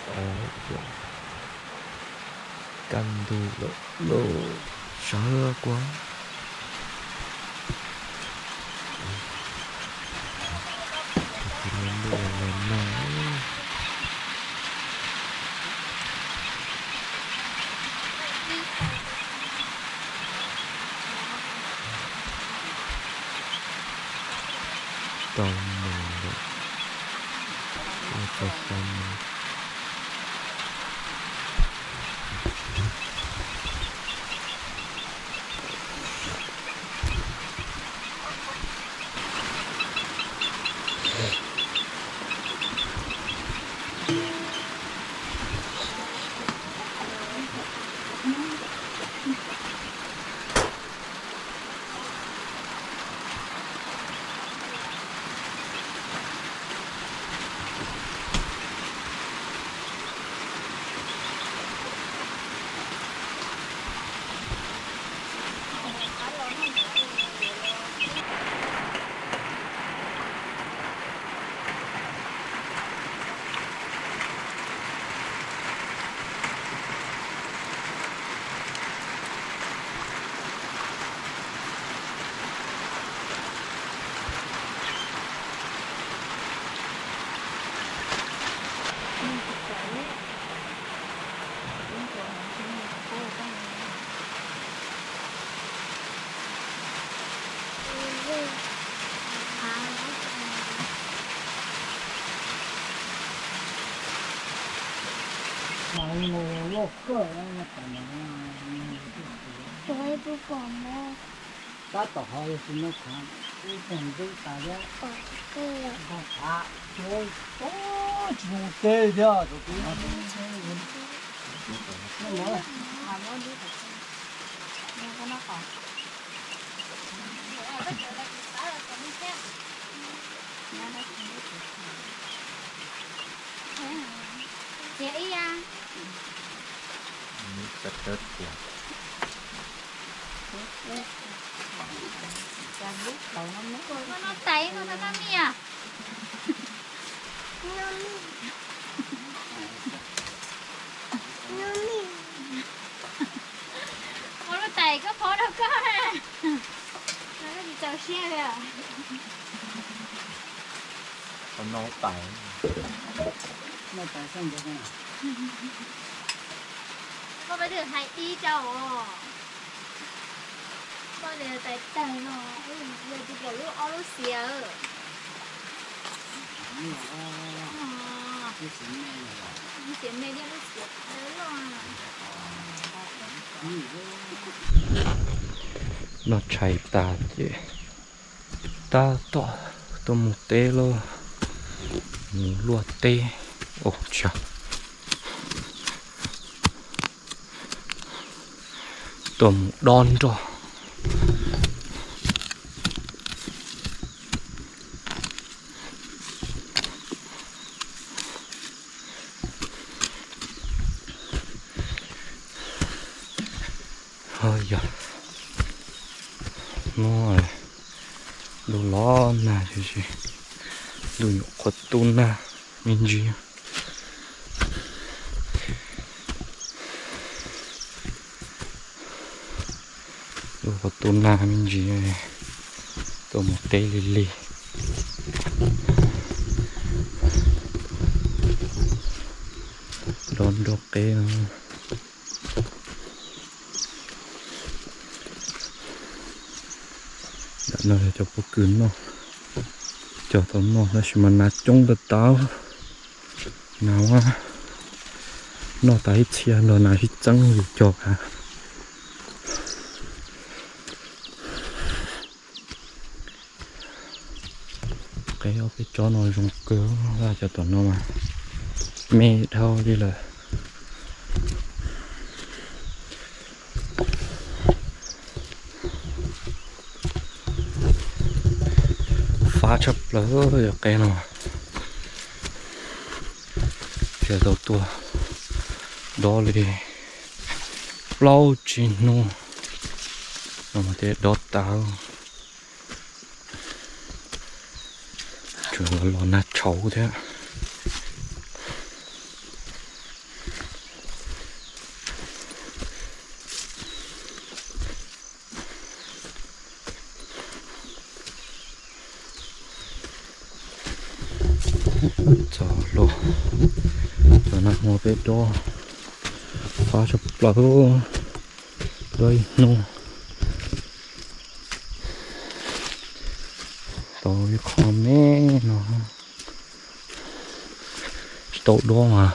Ov, kaj ntug lawm lauj, sawv kua. Tus niag ntuj los nag. Rau moos lawm, rau xya moos. Tab tom ho yog tsis muaj tshav, ib teg ntub tas thiab. Npog tshav, tsis mus teb thiab. Cia ib ya. Koj noj tais koj tau noj mij. Ua lub tais koj phob rau koj. Koj tsis txaus siab li. Noj tais, noj tais xwb. Koj pab twb hais ib rau os. Koj tias tais tawg no, yog tsis pom lub ob lub xiav. Lub xiav me thiab lub xiav tawg loj. Noj tshais tas ces tab tom tuaj mus teb lauj, mus luaj teb. Ua tsaug. Tuaj mus dob nroj. Ho yog hnub no ntuj los nag, ntuj nyuam qhuav tu nag me ntsis. Ntuj qhuav tu nag me ntsis, tuaj mus teb lig lig. Dob nroj qeb no. Ntawm no yog cov pob kws noj, cog tau noj tab sis mas nas coob tag tag. Nas noj tas ib txhia nrog nas sib txeeb yus cog kav. Qeb ob peb tsob no zoo kawg, cov tom no mas me dhau li lawm. Fab tshaj plaws cov qeb no. Thiaj tau tuaj dob li plaub tsib hnub no mas thiaj dob tas. Tseem los nag tshauv thiab. Txog luag, cov nag hmo peb dob fab tshaj plaws, dob ib hnub tau ib qho me no. Tsis tau dob mas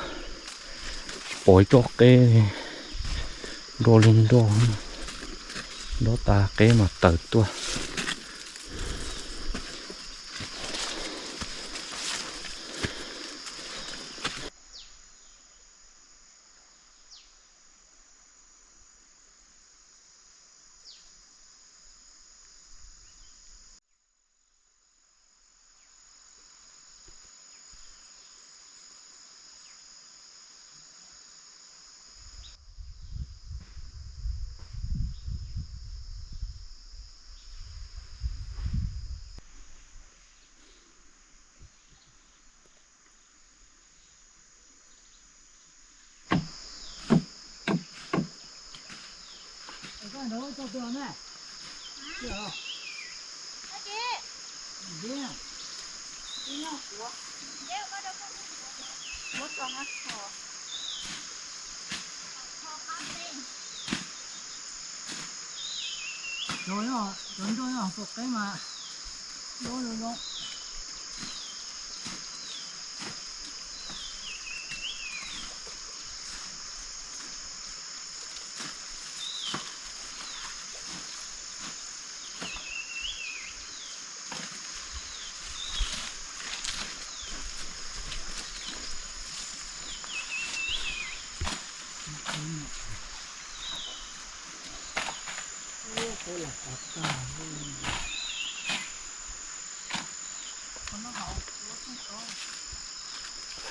pom ib tsob qeb nroj li nroj, dob tas qeb mas tawm tuaj. Cov nroj yog pom qeb mas dob zoo zoo.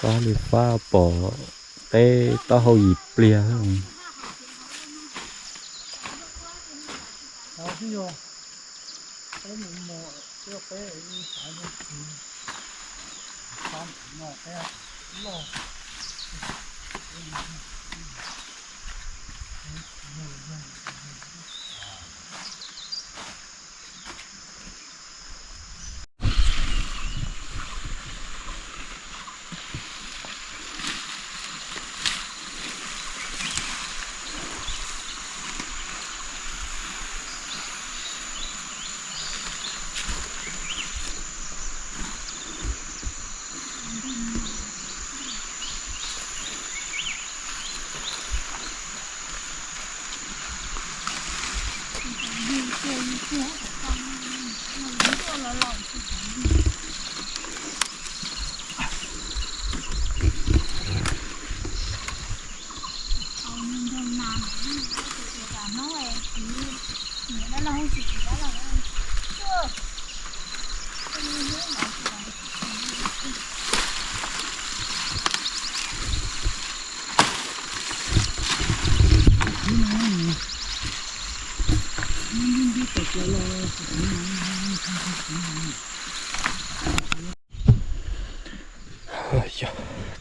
Fab li fab pom qeb taub hau yim pliag. Yog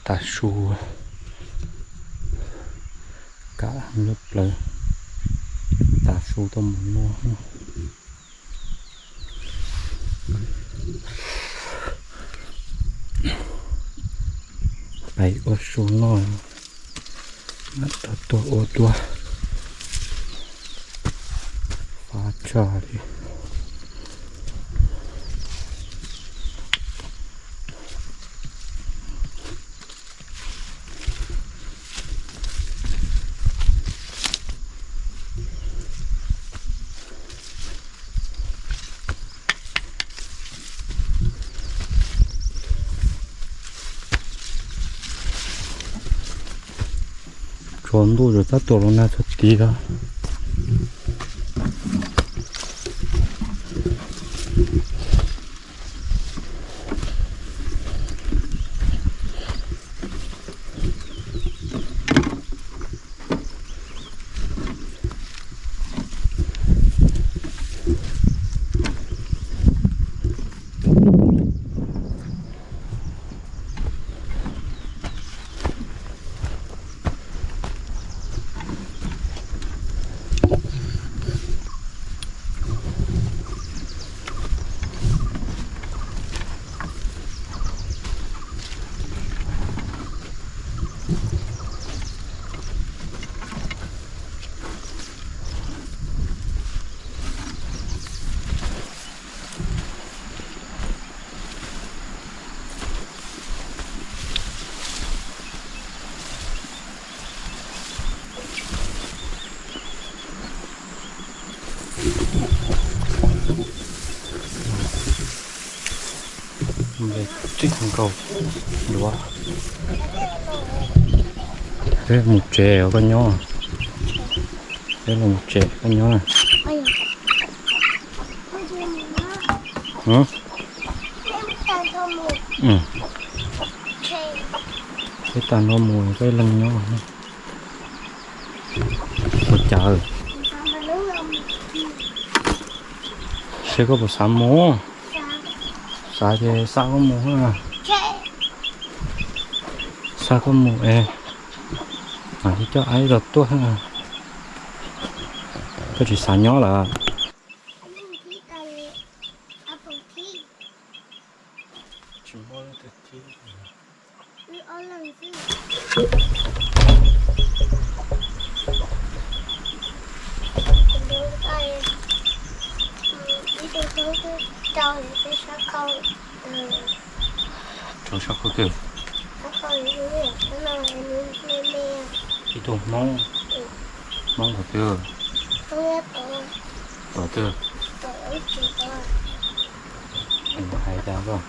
tas su, kam lub plawv, tas su tuaj mus noj. Pais ua su noj, mam tuaj ua dua, fab tshaj li. Tsaus ntuj ces tab tom los nag txog tid lawm. Tib nkaus duav. Peb mus tsev koj nyob. Peb los mus tsev koj nyob na. Peb tag nrho mus peb leeg nyob. Ua cas? Seb koj puas xav mus? Xav ces xa koj mus. Xa koj mus es mam li coj aib los tuaj. Koj tsis xav nyob lawm? Rau sab qhov twg? Ib tug Hmoob. Hmoob qhov twg? Tom twg? Hais cas koj?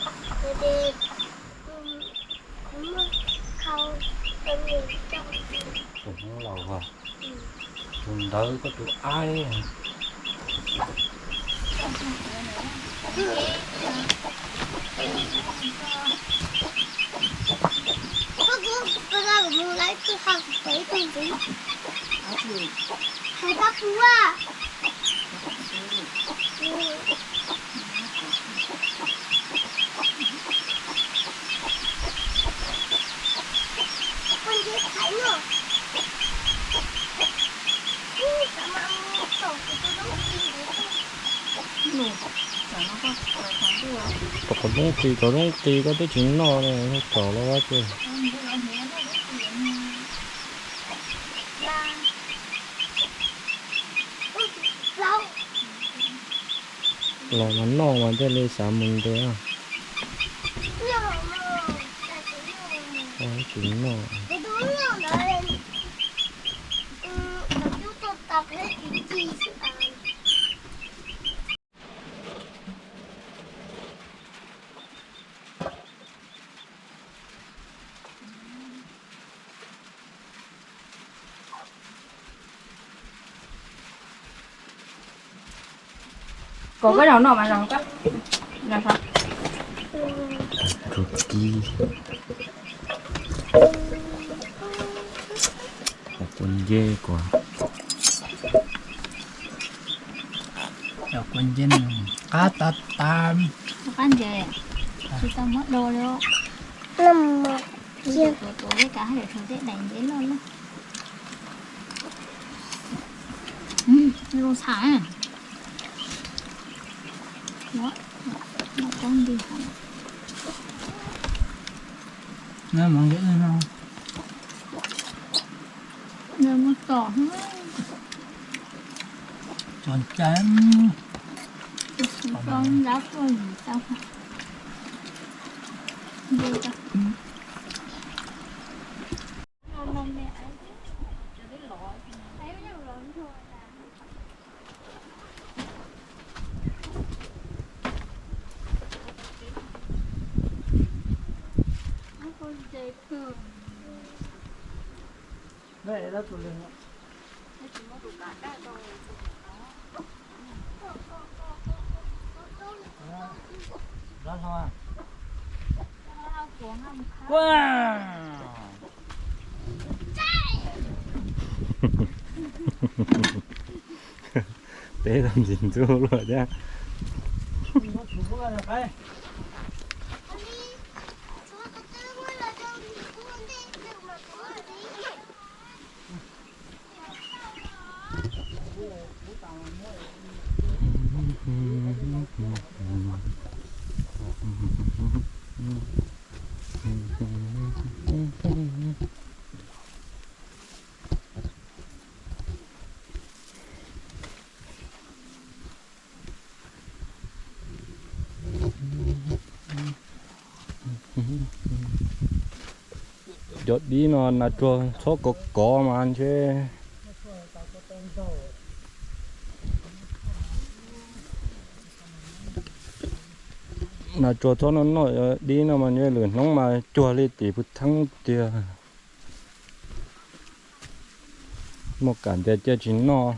Tus Hmoob laus os. Tus ntawd koj tus aib. Tom qhov roob qis, tom roob qis koj twb tsis noj ne, tom los ua cas? Los mas noj mas thiaj li xav mus ntev. Tsis noj. Kom koj zaum no mas zaum koj. Zaum saud. Rau kib. Kua nceb kuv. Cov kua nceb qab tas tas. Qab ntses, tsis tau muab do li. Tuav tuav tej kav haj yam tshuav tej daim ntses loj loj. Zoo txham. Peb tau ntsis ntxub luaj thiab. Cov dib no nas tsuag txhob kov kov mas ntshe. Nas tsuas txhob noj noj dib no mas ntshe lwm hnub mas cuag li tim pw theeb tiag. Muaj kam tias cia tsis noj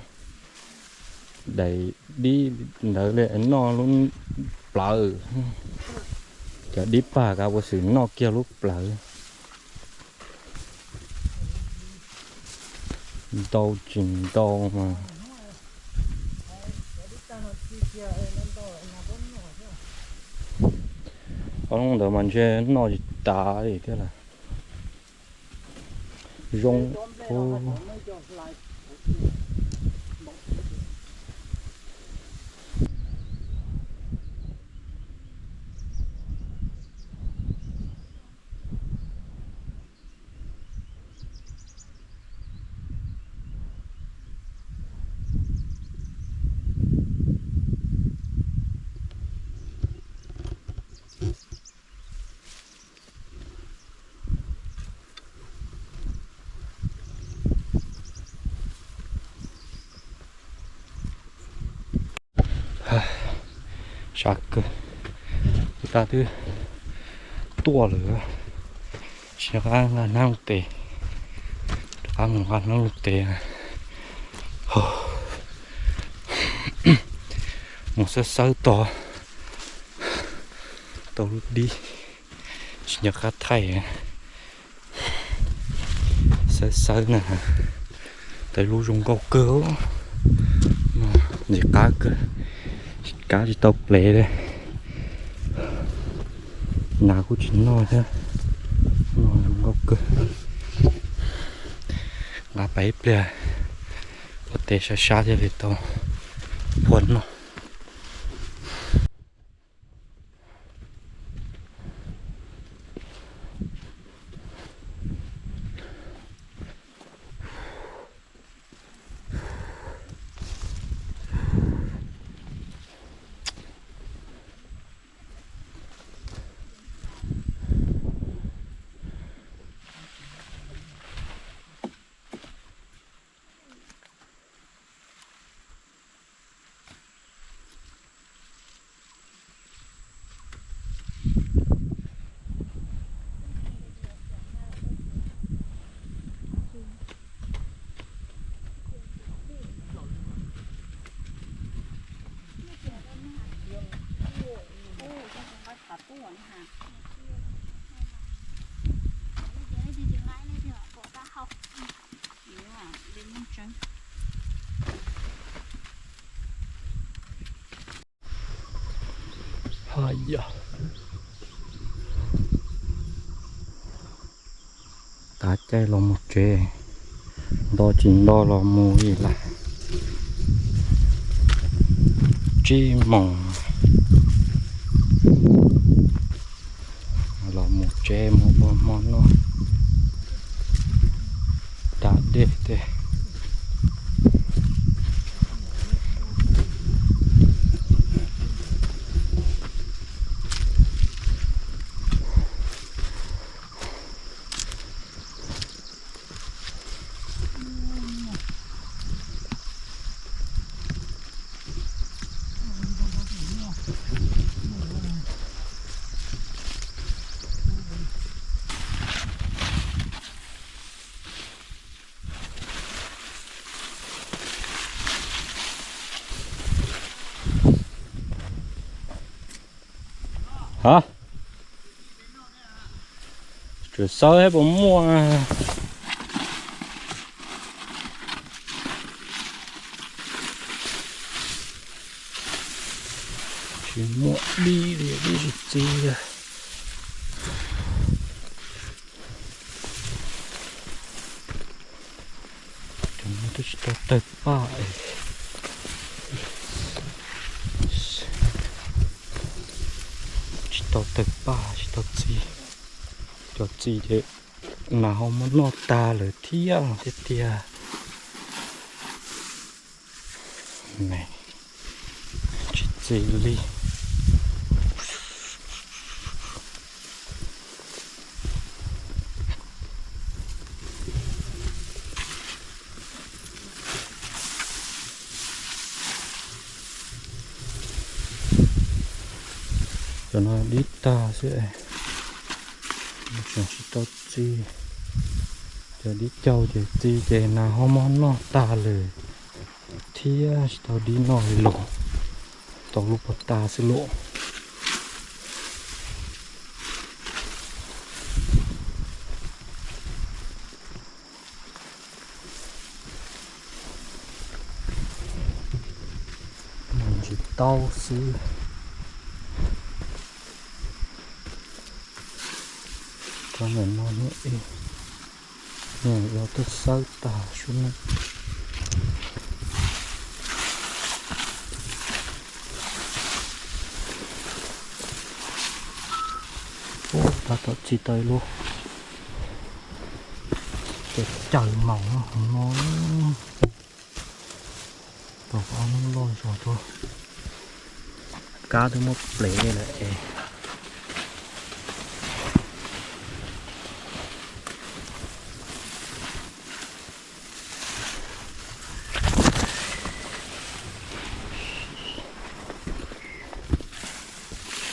daim dib ntawd li, noj lub plawv. Cov dib pag kav puas xwm noj kiag lub plawv. Ntau tsis ntau mas. Ob lub ntawd mas ntshe noj tsis tas li thiab lawm. Zoo. Sab kawg, tab twb tuaj lawm, tsis nco qab nqa hnab lub tes, rov qab mus nqa hnab lub tes. Mus xawb xawb tau, tau lub dib, tsis nco qab thaij. Xawb xawb na, tau lub zoo nkauj kawg, ntxim qab kawg, kab tsis tau plev li. Nas kuj tsis noj thiab, noj zoo nkauj kawg. Nqa pais ib pliag, ua tes sab sab thiaj li tau phua noj. Tav caij los mus tsev, nto tsis nto los mus li lawm. Tsib moos los mus tsev mus ua hmo noj, da dej tej. Hab, tsuas xawb puas muaj. Tsis muaj dib li, dib tsis txi li. Cov no twb tsis tau tawg paj, tsis tau tawg paj, tsis tau txi. Cov txi ces nas ho muab noj tag lawm thiab tiag tiag. Tsis txi li. Cov no dib tag xwb, tseem tsis tau txi. Cov dib caug ces txi ces nas ho mob noj tag lawm, thiab tsis tau dib noj li los, tau lub puag ta xwb lauj. Ntsis taub xwb. Cov ntawm no ib, nws yuav tuaj xawb tag sub no. Tab tom txi tau ib lub, ces caws maum no, tus ob hnub loj zog tuaj, kab twb muab plev li lawm es.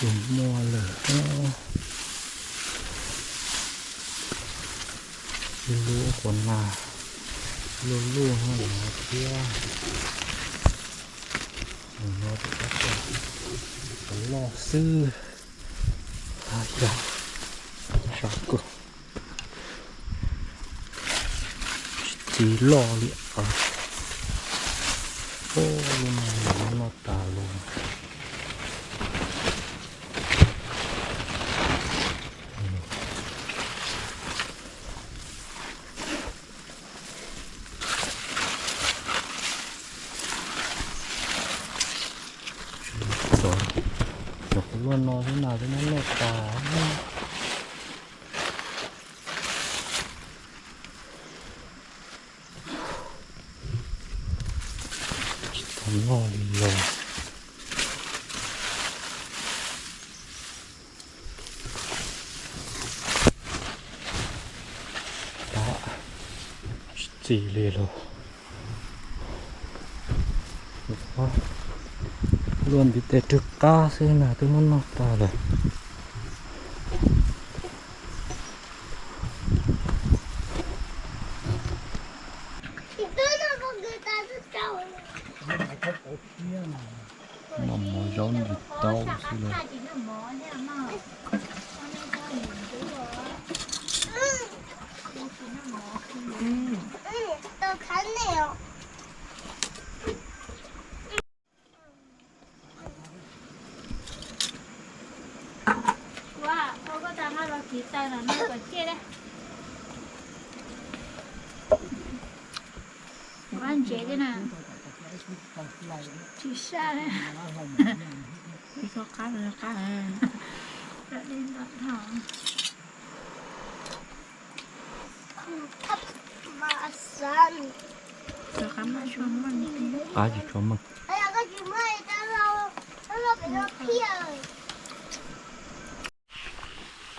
Tsis muaj lawm. Ib lub quav na, luj luj no thiab. Tus no tus loj xwb. Yog sab kawg, tsis txi loj li. Lub no noj tas los. Cov kuv luaj no xwb nas twb muab noj tas. Tsis tau noj li los. Tab, tsis txi li los. Luaj ntiv tes rwg qab xwb nas twb muab noj tas lawm. Noj mov zaub ntsis taub xwb lauj. Ua, ua koj tas nqa los kiv taws no kom ciaj li. Ua ntsev thiab na. Tsis saj li. Tsis tau qab, tsis tau qab. Qab tsis tshua meej.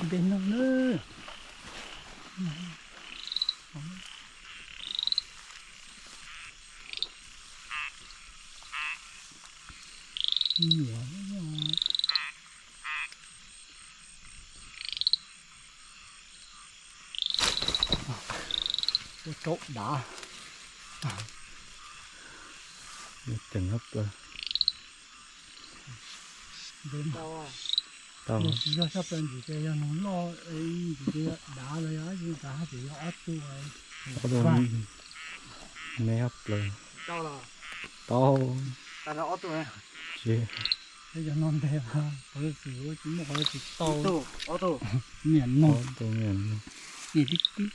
Npe no na. Ua rau dav. Ceev hab plaws. Tau. Tsis yog sab plaws ntsis ces yog noog loj ntsis ces yog dav los yog dab tsi tas hab ces yog ob tug. Ob tug me hab plaws. Tau. Tsis. Yog no nteg qhov tsis muaj qhov tsis tau. Niam noog. Niam tib tib.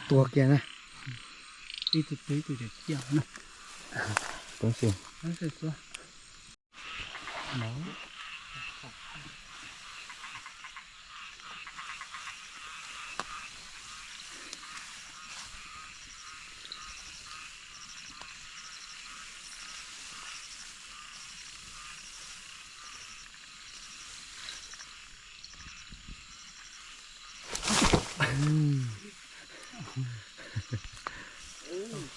Tua kiag na. Ib tug tua ib tug ces ciaj na. Poob xwb.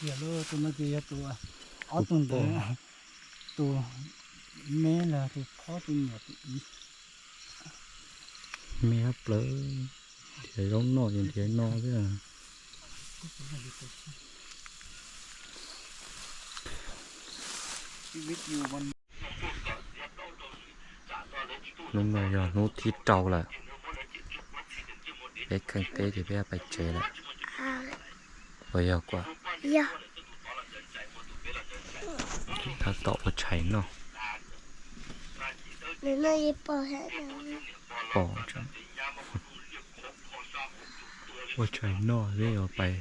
Kiag lub tus no ces yog tus ob tug ntawd, tus me los tus Me hab plawv, nrhiav zaub noj ces nrhiav no xwb. Hnub no yog hnub thib rau lawm, peb kheej teb ces peb pais tsev lawm. Puas yog kuv? Tab tom ua tshais noj. Ua tshais noj peb yuav pais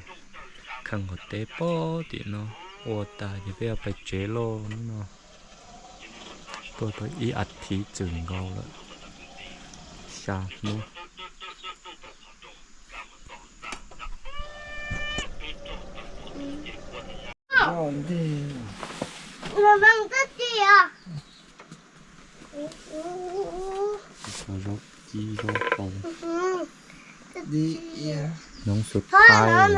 kheej ua teb pog tim no. Ua tas ces peb yuav pais tsev lauj. Hnub no tuaj tau ib as thiv txwm nkaus lawm, xya hnub. Zaub kib zaub qau. Hnub xub thawj.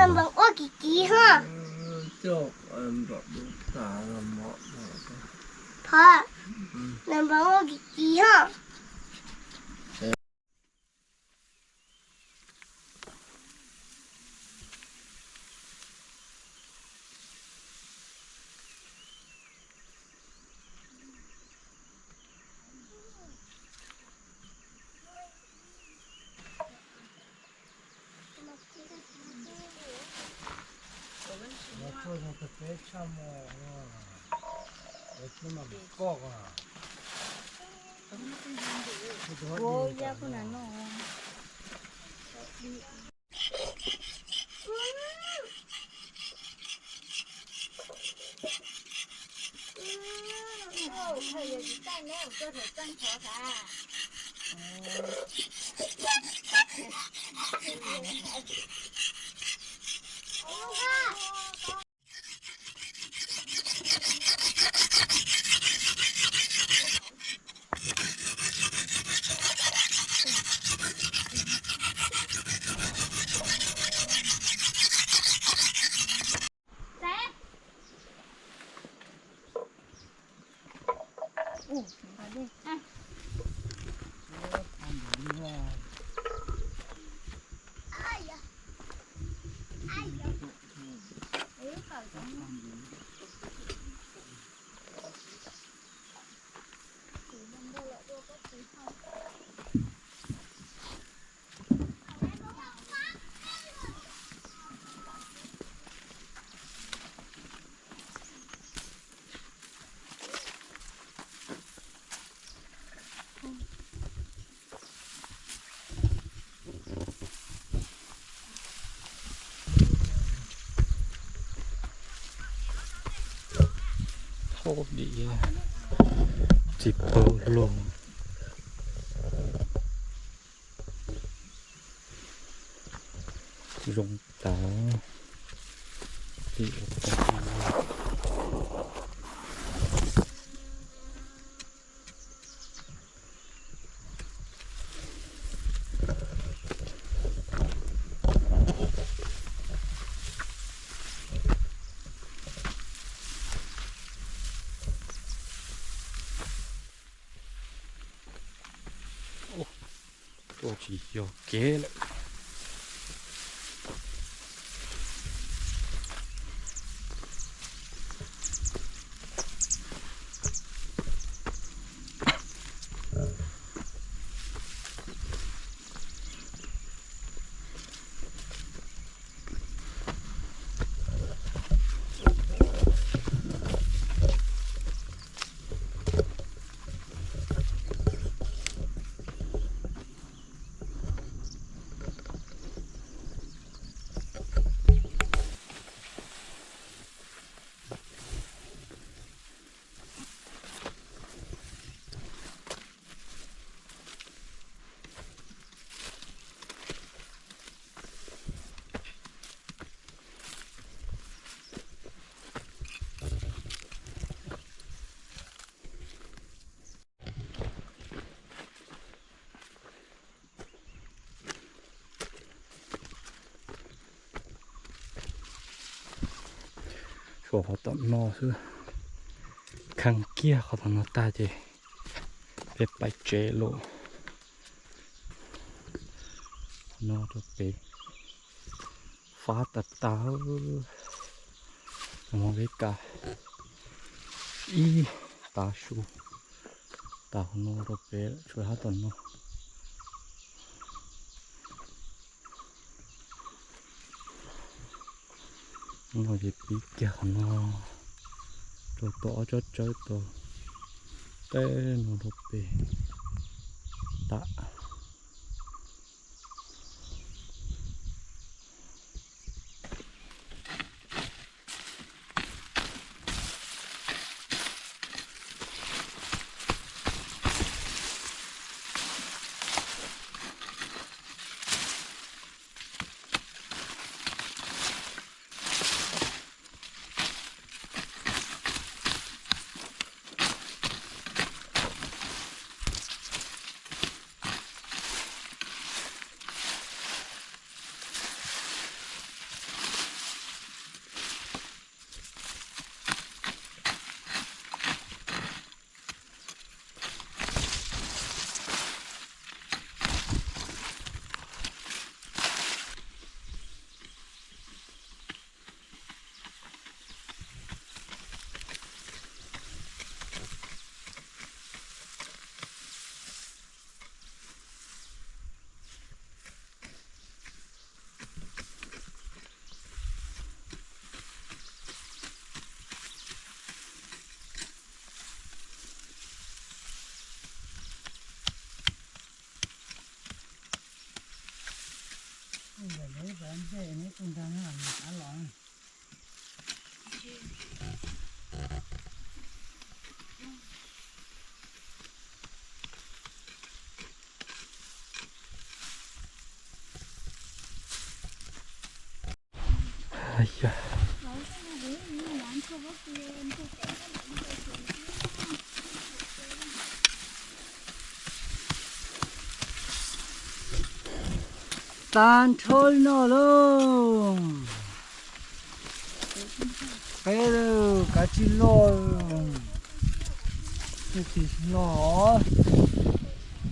Thaum dim txiv paug lug. Zoo tas. Tuaj tsis yog kev lawm. Tshuav qhov tom no xwb, kheej kiag qhov tom no tag ces Peb pais tsev lawm. No rau pem fab tas tas. Mus peb kam ib tav su tas no rau pem tshuav hab tom no. No ces pib kiag qhov no rau tom ob tsob tsawb tau tej no rau pem tas. Tag nrho li no lauj. Peb kav tsij noj, tsis noj,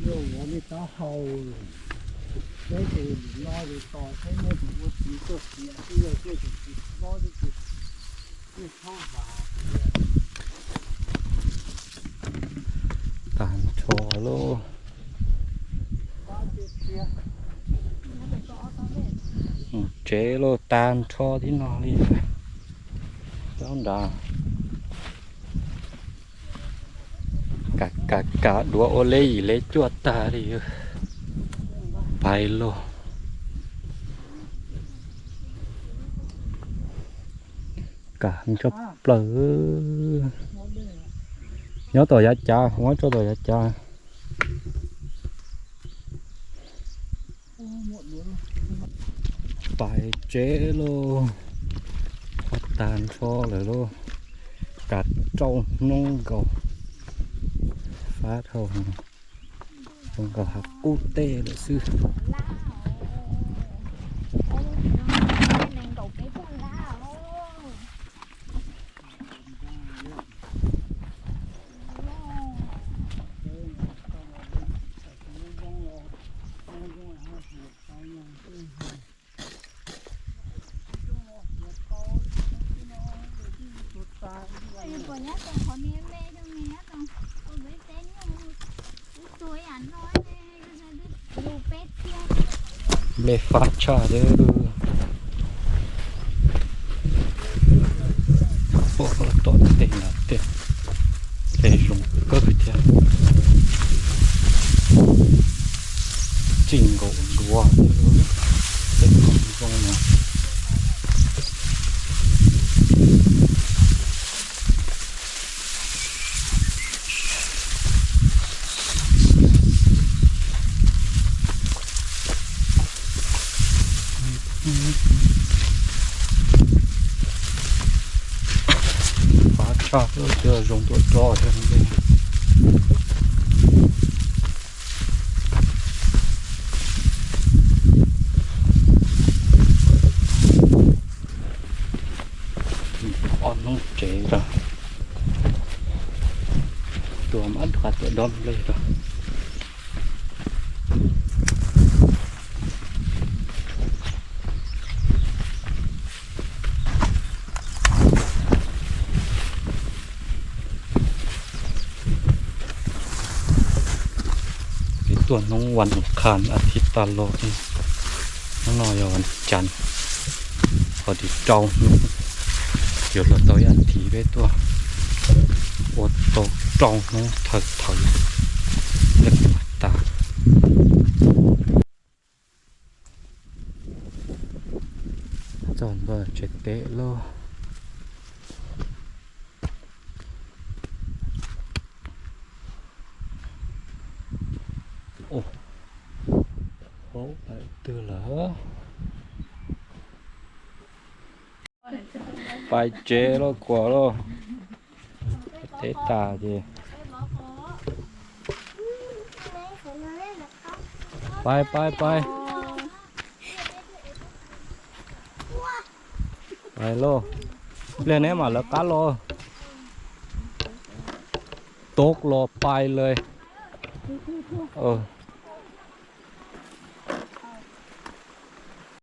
yog ua li taub hau, peb ces no tos saib nej tus ua txiv tuaj xiav xwb, yog tej tus tsis hlob twb tsis thaub vas. Tag nrho lauj. Mus tsev lauj, tag nrho tib no li. Cov nrad kam kam kam duav ua leb yim leb cuaj tag li. Pais lauj. Kam tshaj plaws. Nyob tom yav cav, muab tso tom yav cav. Pais tsev lauj. Tag nrho lawm lauj. Kav tsau hnub nkaus. Fab dhau, zoo nkaus hav qub teb lawm xwb. Nplej fab tshaj xwb. Tom tej no tej, tej zoo kawg thiab. Txij nkaus duav tej khoom zoo no. Fab tshaj, twb zoo tuaj tso thiab. Ob hnub tsev rau, tua mab dua tuaj dob nplej rau. Tuaj hnub vas as thiv tas los, hnub no yog vas cas, qhov tim rau hnub, yuav los tau ib as thiv peb tuaj ua tau rau hnub thawj thawj, ib as tas. Txog ntawm tsev teb lawm. Ua, twg lawm? Pais tsev los kuam los, teb tas ces pais pais pais. Pais lauj, pliag neb mam lawv qab los. Tod los pais lawm.